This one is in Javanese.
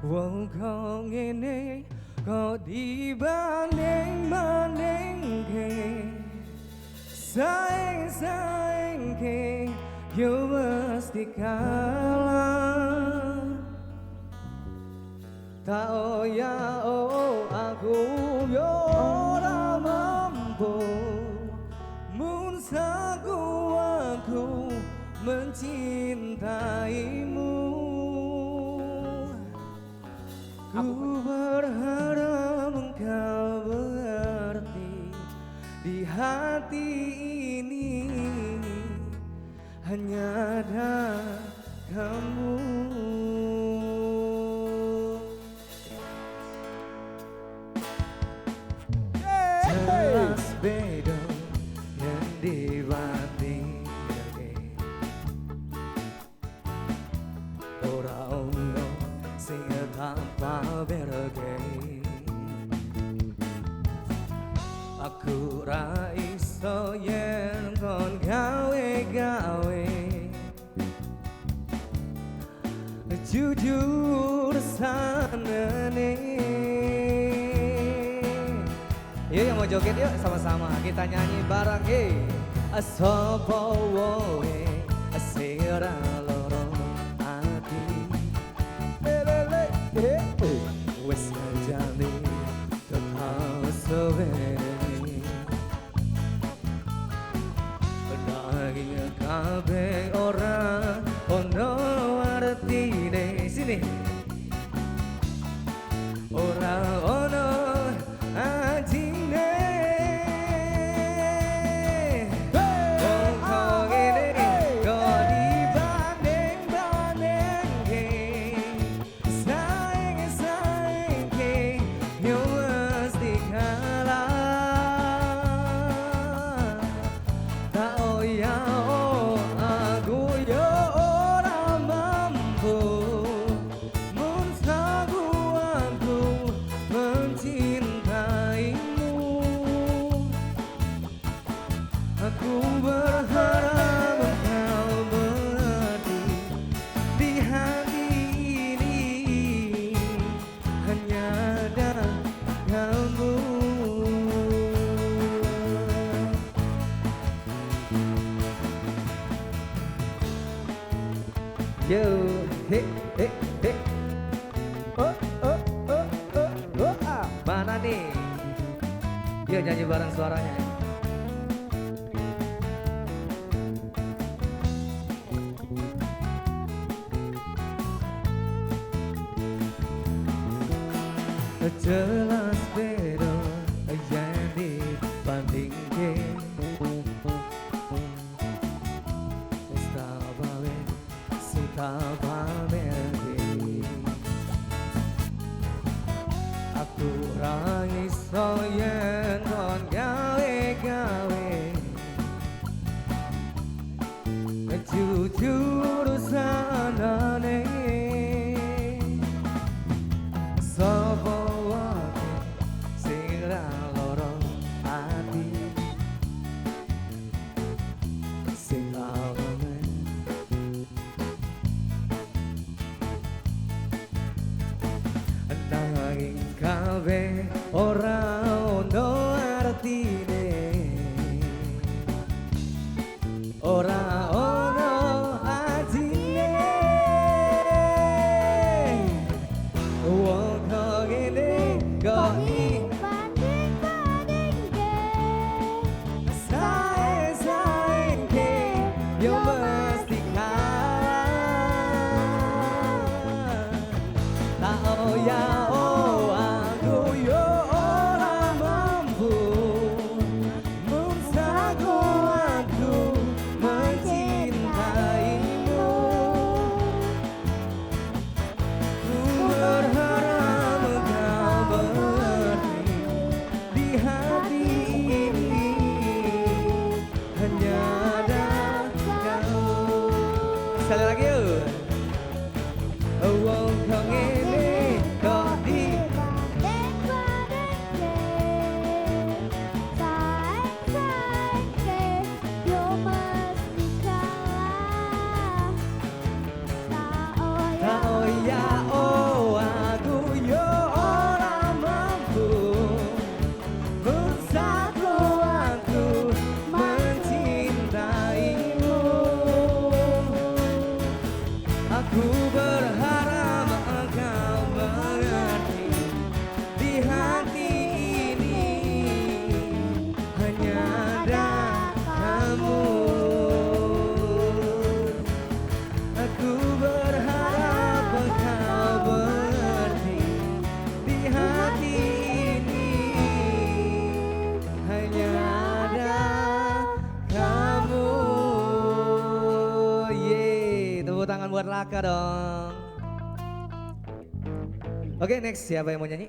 Wong kok ngene kok dibanding-bandingke, saing-saingke yo mesti kalah. Tak ya oh aku yo ora mampu, mun saku aku mencintaimu. Ku berharap engkau mengerti, di hati ini hanya ada kamu. Jelas beda yang dibandingke, ora ono sing tak pamerke. Aku ra iso yen kon gawe-gawe, jujur sanene. Yuk yang mau joget yuk sama-sama kita nyanyi bareng. Hey. Sopo woe sing ora loro ati, wis ngajani tetap suwene, nanging kabeh ora ono artine. Sini ora ono ajine. Wong kok ngene kok dibanding-bandingke, saing-saingke yo mesti kalah. Tak ya oh aku yo ora mampu, mun sagu aku mencintaimu. Aku berharap engkau mengerti, di hati ini hanya ada kamu. Yo, he he he. Oh oh oh oh oh ah. Mana nih? Yuk nyanyi bareng suaranya. Jelas beda yang dibandingke, wis tak pamer, sing tak pamerke. Aku ra iso yen kon gawe-gawe, jujur sanane. Sopo wae sing ra loro ati, sing lawene nanging kabeh ora ono artine, ora ono ajine. Wong kok ngene kok dibanding-bandingke, sae-saengke yo mesti kalah. Tak ya oh aku yo ora mampu, mun sagu aku mencintaimu. Ku berharap engkau mengerti, di hati ini hanya ada kamu. Sekali lagi yuk. Wong kok ngene kok dibanding-bandingke, saing-saingke yo mesti kalah. Tak Tak ya oh aku buat Laka dong. Oke, next siapa yang mau nyanyi?